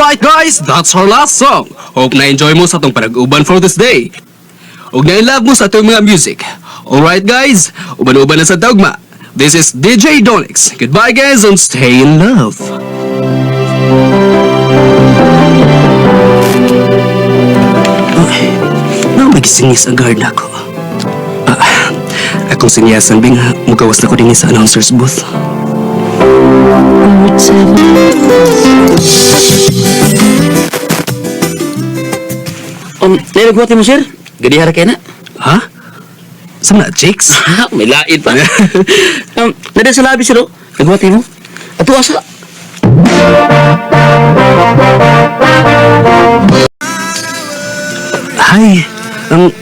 Alright guys, that's our last song. Hope na-enjoy mo sa atong panag-uban for this day. Ug na-love mo sa atong mga music. Alright guys, uban-uban na sa tugma. This is DJ Donix. Goodbye guys and stay in love. Ay, na magisingis ang guard nako. Ah, akong sinyasan bing mugawas na ko din sa announcer's booth. Nilagwati mo, sir? Gadihara kayo na. Ha? Sa mga chicks? Ha, may lain pa. Nada sa labi, sir, oh. Nagwati mo. Ato asa. Hi.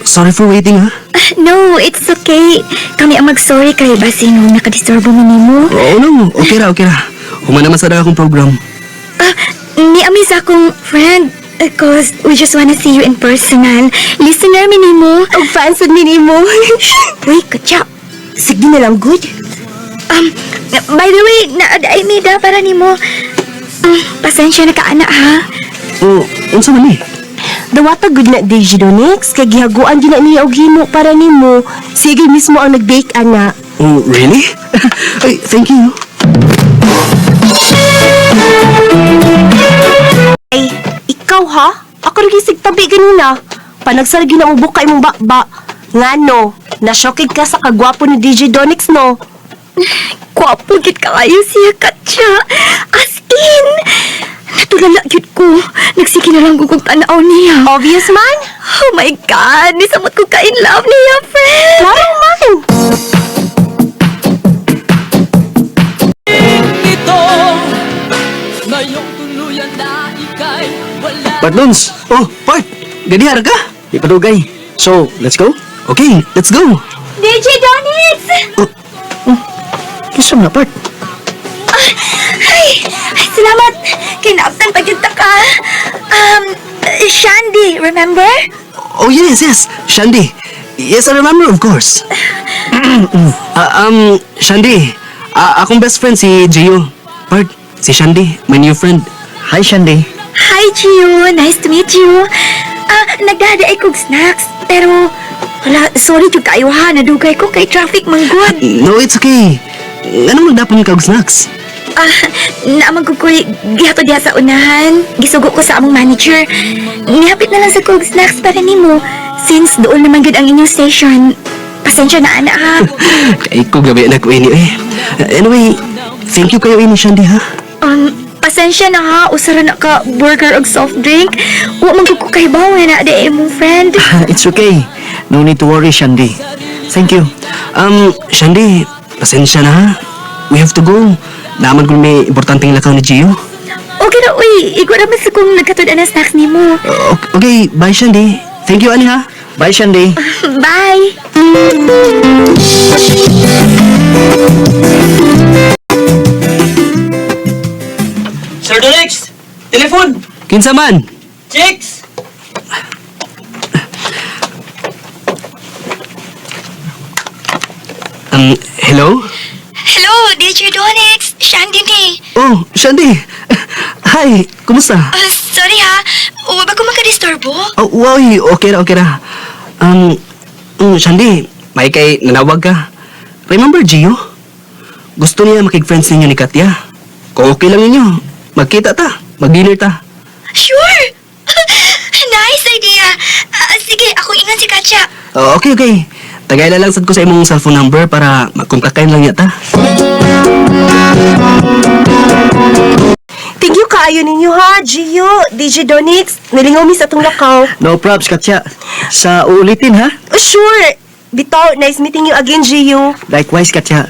Sorry for waiting, ha? No, it's okay. Kami ang mag-sorry kay basin nung nakadisturbo mi nimo. Oo, no. Okay ra, okay ra. Human naman sa akong program. Ah, ni ami sa akong friend. 'Cause we just wanna see you in personal. Listener mi nimo. Og fans mi nimo. Uy, katya. Sige na lang, good. By the way, naad ay mida para nimo. Pasensya na ka, anak, ha? Oh, unsa man ni? Dawata good na DJ Donix, kay gihaguan din na niya og himo para nimo. Sige mismo ang nag-bake ana. Oh, really? Ay, thank you. Ay, ikaw ha? Ako rin gisig tabi ganina. Panagsara gyud na mo buka imong bakba. Ngano, nasyokid ka sa kagwapo ni DJ Donix no? Gwapo gid kaayo siya, Katya. As in, natulala gyud ko. Nagsige na lang ko kung tanaw niya. Obvious man? Oh my God! Nisamot ko ka in love niya, friend! Klaro man! Partnons! Oh, part! Gadihara ka? Di padugay. So, let's go. Okay, let's go. DJ Donix! Kisa na, part. Ay, ay, salamat! Kinaabtan pa gyud ta ka. Shandy, remember? Oh, yes, yes. Shandy. Yes, I remember, of course. Shandy, akong best friend si Gio. Part, si Shandy, my new friend. Hi, Shandy. Hi, Gio. Nice to meet you. Ah, nagdada ay kog snacks, pero wala, sorry jud kayo ha, nadugay ko kay traffic manggod. No, it's okay. Anong nagdapon ka og snacks? Ah, naamang ko ko'y gihato diha sa unahan. Gisugo ko sa among manager. Nihapit na lang sa kog snacks para nimo. Since doon naman gud ang inyong station. Pasensya na, ana, ha. Kay ko gabi na ko ini eh. Anyway, thank you kayo ini Shandy ha. Pasensya na ha. Usara na ka burger og soft drink. Wa man gud ko kahibaw nga naa di imong friend. It's okay. No need to worry, Shandy. Thank you. Shandy, pasensya na ha. We have to go. Naman kung may importanteng lakaw ni Gio. Okay ra uy, igwa ra man sa kung nagkatud-an ang snacks nimo. Okay, bye Shandy. Thank you ani ha. Bye, Shandy. Bye. Sir Donix! Telephone! Kinsa man? Chicks! Hello? Hello, DJ Donix. Shandy ni. Oh, Shandy. Hi, kumusta? Ah, sorry ha. Wa ba ko makadisturbo? Oh, wow, okay ra, okay ra. Shandy, may kay nanawag ka. Remember Gio? Gusto niya makig-friends ninyo ni Katya. Kung okay lang ninyo, magkita ta, mag-dinner ta. Sure! Nice idea! Ah, sige, ako ingan si Katya. Oh, okay, okay. Tagay lang sad ko sa imong cellphone number para makontak kayo lang niya ta. Thank you kaayo ninyo ha, Gio, DJ Donix. Nilingaw mi sa atong lakaw. No props, Katya. Sa uulitin, ha? Oh, sure! Bitaw, nice meeting you again, Gio. Likewise, Katya.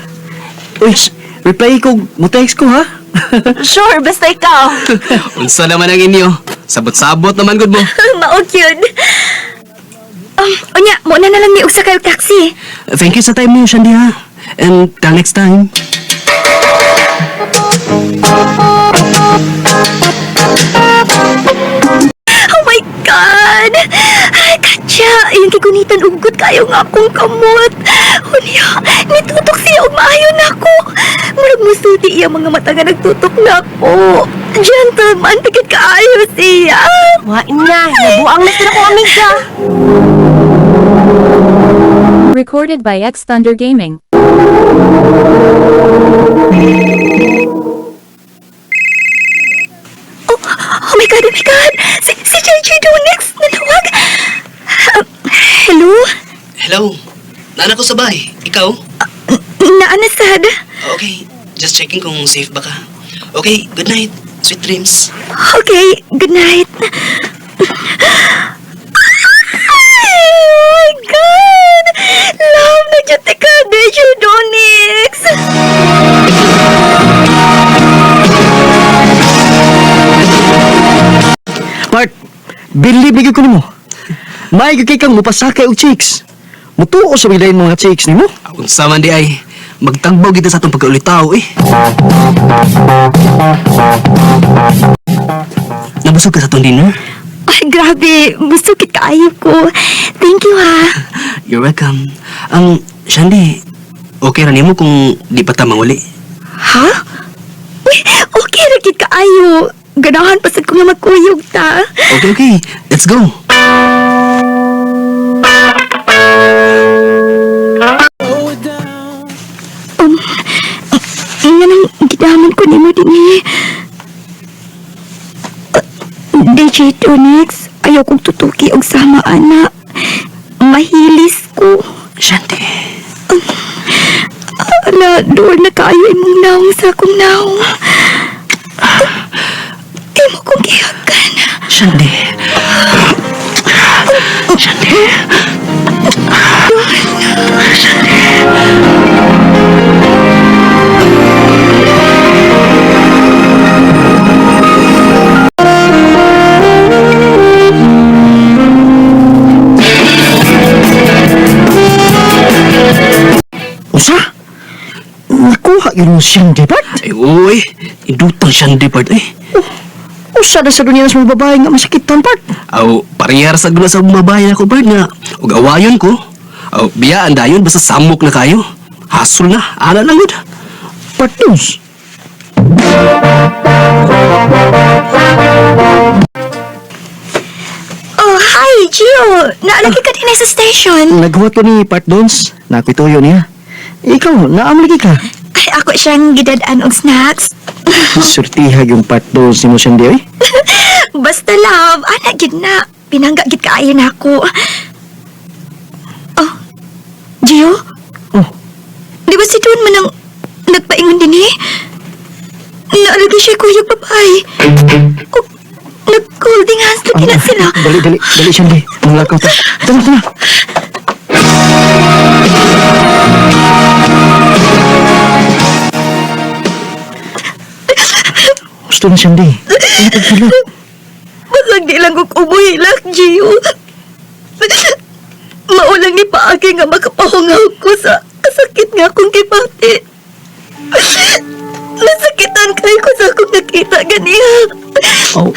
Uy, reply ko, mo-text ko, ha? Sure, basta ikaw. Unsa naman ang inyo? Sabot-sabot naman gud mo. Mao cute. Unya, muna na lang ni og sakay og taxi. Thank you sa time niyo, Shandy ha. And till next time. Oh my God! Ay, Katya, iyang gigunitan ugot kayo nga akong kamot. Unya, nitutok siya og maayo nako. Murag musulti iya mga mata nga nagtutok nako. Gentleman, pagkat kaayo siya. Wa na, nabuang na sila kong amiga. Recorded by X Thunder Gaming. Oh, oh my God, oh my God! Si JJ Donix, nanawag! Hello? Hello. Nana ko sa bahay. Ikaw? Naana sad? Okay. Just checking kung safe ba ka. Okay, good night. Sweet dreams. Okay, good night. Ay, oh my God! Love na dyan ka, DJ Donix! Part, believe ko nimo. May kay kang mupasakay og chicks. Mutuo sa bilain mga chicks nimo. Unsa man di ay, magtagbaw kita sa atong pagkaulitaw eh. Nabusog ka sa atong dinner? Ay, grabe. Busukit kaayo ko. Thank you, ha. You're welcome. Ang Shandy, okay ra nimo kung di pa ta manguli. Ha? Uy, okay ra gid kaayo. Ganahan pa sad ko nga magkuyog ta. Okay, okay. Let's go. Nga nang gidamon ko nimo dinhi. DJ Tonix, ayaw kong tutuki og sama ana. Mahilis ko. Shandy. Ala, doon na kaayo imong naong sa akong naong. Imo kong gihagan. Shandy. Shandy. Usa? Nakuha yun mo siyang part? Ay, uy. Indutang Shandy part eh. Usa na sa dunya sa mga babae nga masakitan part. Aw, parehar sa gula sa babae ako part nga. Ug awayon ko. Aw, biyaan dayon basta samok na kayo. Hasol na, ana lang gud. Part dos. Oh, hi, Gio. Naalagi ka din sa station. Naghuwat ko ni part dons. Nakuituyo niya. Ikaw, naamligi ka. Ay, ako siyang gidad-an og snacks. Surtihag yung part dos ni mo siyang di, oy. Basta love, ana gid na. Pinangga gid kaayo na ako. Oh, Gio? Oh. Di ba si Don man ang nagpaingon din eh? Naalagi siya kuyog babae. Oh, nag-holding hands lagi na sila. Dali, dali, dali siyang di. Manglakaw ta. Tara, tara. Gusto na siyang di. Ano pagkilap? Basag di lang kog umuhilak, Gio. Maulang ni paagi nga makapahungaw ko sa kasakit nga akong gibati. Nasakitan kayo ko sa akong nakita ganiha. Oh,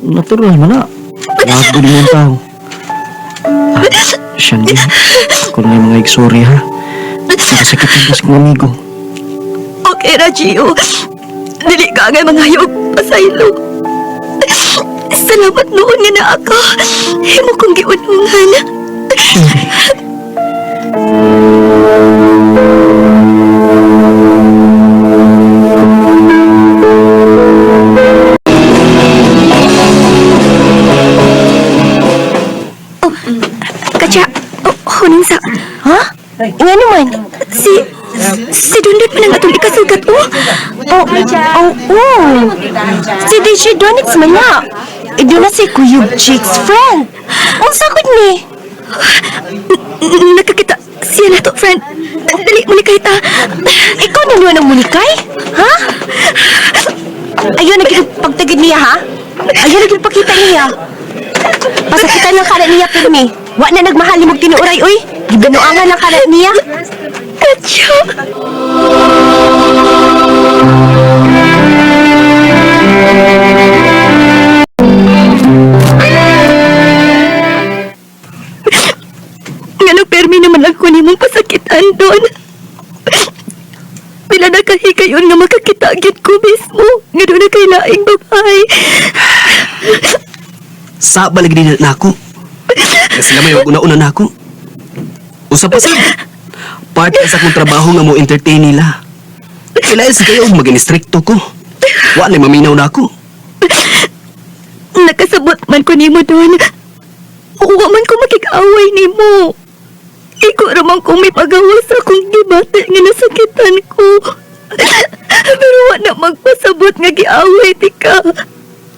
natural man na. Wag mo ang tao. Ah, Shandy, kung may mga igsorry ha. Nakasakitan ka sa kong amigo. Okay ra, Gio. Dili ka nga mga hayop pasaylo. Salamat noon nga na ako. Himo kong giunungan. Shandy. Katya, oh, huning sa... Ha? Nga naman. Si Dundun man ang atong ikasugat, oh. Oh, oh, oh. Si DJ Donix man na. Ido na si Kuyog Chick's friend. Unsa gud ni? Nakakita siya na to, friend. Dali, muli kay ta. Ikaw na niyo ng mulikay? Ha? Ayun na gid pagtagid niya ha? Ayun na gid pakita niya. Pasakitan lang kana niya pirmi. Wa na nagmahal ni tinuoray uy. Gibinuangan lang kana niya. Katya. Ngano permi naman ako nimong pasakitan doon. Pila na kahigayon nga makakita gyud ko mismo. Nga duna kay laing babae. Sa balag din na ako. Kaya sila may una-una na ako. Usa pa sad. Part sa akong trabaho nga mo entertain nila. Kailangan sa kayo maging stricto ko. Wa na maminaw na ako. Nakasabot man ko nimo doon. Wa man ko makig-away nimo. Iko ra man ko may pagawas sa akong gibati nga nasakitan ko. Pero wa na magpasabot nga giaway ti ka.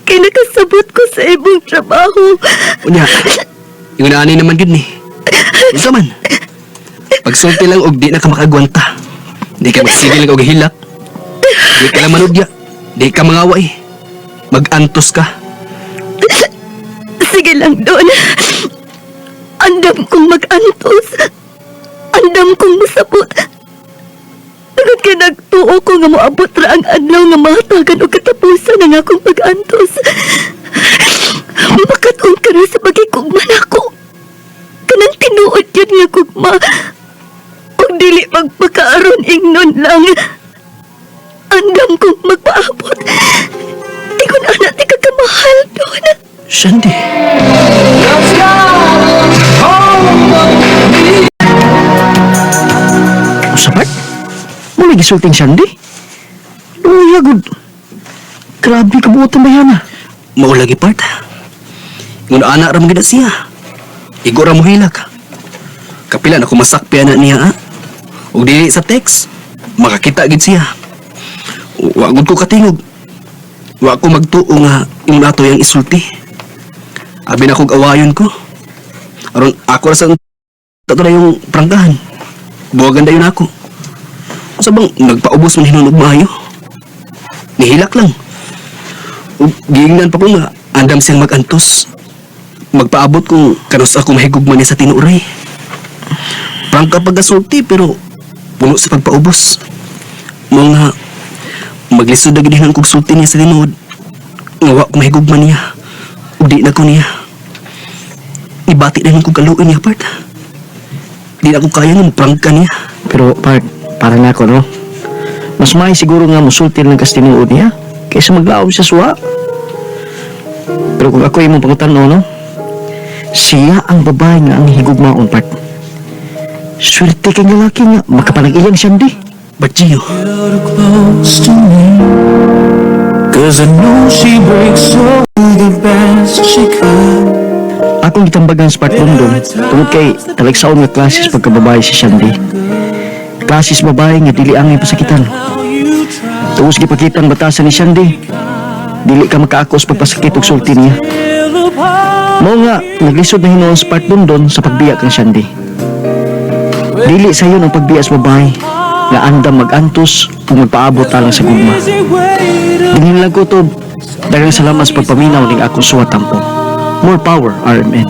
Kay nakasabot ko sa imong trabaho. Unya, yung naani naman gid ni. Unsa man? Pagsulti lang og di na ka makagwanta. Di ka magsige lang og hilak. Di ka lang manudya. Di ka mangaway. Magantos ka. Sige lang doon. Andam kong mag-antos. Andam kong masabot. Tungod kay nagtuo ko nga moabot ra ang adlaw nga mahatagan og katapusan ang akong pag-antos. Makatun ka ra sa pagkikugma nako. Kanang tinuod yun nga gugma. Ug dili magpakaaron ingnon lang. Andam kong magpaabot. Ingon ana ti ka kamahal doon. Shandy. Usa part? Muna gisulting Shandy? Luya gud. Grabe kabuotan ba yan ah? Mao lagi part. Ngun ana ra man gid na siya. Igo ra mo hilak. Kapila na ko masakpi ana niya ah. Ug dili sa text, makakita gid siya. Wa gud ko katingog. Wa ko magtuo nga ingon ato yang isulti. Abi na kog awayon ko. Aron ako ra sa tato na yung prangkahan. Buwagan dayon ako. Unsa bang nagpaubos man hinuon og maayo? Nihilak lang. Ug giingnan pa ko nga andam siyang magantos. Magpaabot kung kanus ako mahigugma niya sa tinuray. Prangka pagkasulti pero puno sa pagpaubos. Mga maglisod na gid kog sulti niya sa tinuod. Nga wa ko mahigugma niya. Ug di na ko niya. Ibati na kog kaluoy niya part. Di na ko kaya nga prangka niya. Pero part, para na ako no? Mas may siguro nga musulti lang kas tinuod niya kaysa maglaom siya suwa. Pero kung ako imong pangutan-on, no? Siya ang babae nga ang higugmaon part. Swerte kang lalaki nga makapanag-iyang Shandy. But Gio, Close to me. 'Cause I know she breaks so the best she could. Akong gitambagan sa part London tungod kay talagsaon nga klases pagkababae si Shandy. Klases babae nga dili angay pasakitan. How you try Tuos gipakita ang batasan ni Shandy. Dili ka makaako sa pagpasakit og sulti niya. fell apart. Mao nga naglisod na hinuon sa part London sa pagbiya kang Shandy. Dili sayon ang pagbiya sa babae nga andam magantos ug magpaabot alang sa gugma. Easy way to Dinhin lang ko to. Daghang salamat sa pagpaminaw ning akong suwat tampo. More power, RMN.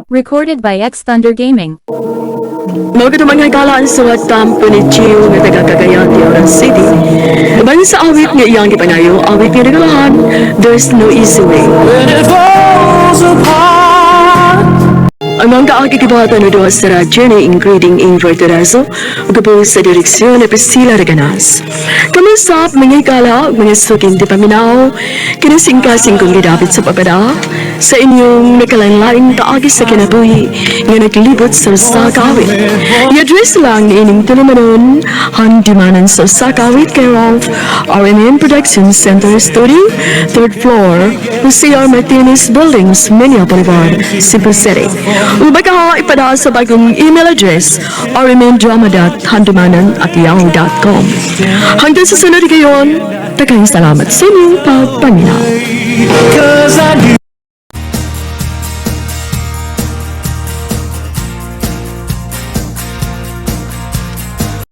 Recorded by X Thunder Gaming. Mao kato mga higala ang suwat tampo ni Gio nga taga Cagayan de Oro City. Uban sa awit nga iyang gipanayo, awit nga nagalahan, "There's No Easy Way." When it falls apart. Ang mga kaagi gibuhatan no duha sa radyo ni including Ingrid Terazo ug gabo sa direksyon ni Priscilla Reganas. Kami sa mga higala ug mga suking di paminaw, kinasingkasing kong gidapit sa pagpada sa inyong nagkalain-laing kaagi sa kinabuhi nga naglibot sa usa ka awit. I-address lang ni ining tulumanon, Handumanan sa usa ka awit, care of RMN Production Center Studio, third floor, Jose R. Martinez Building, Osmeña Boulevard, Cebu City. Ug baka ipadala sa bagong email address rmndrama.handumanan@yahoo.com. Hanggang sa sunod gayon, daghang salamat sa inyong pagpaminaw. 'Cause I knew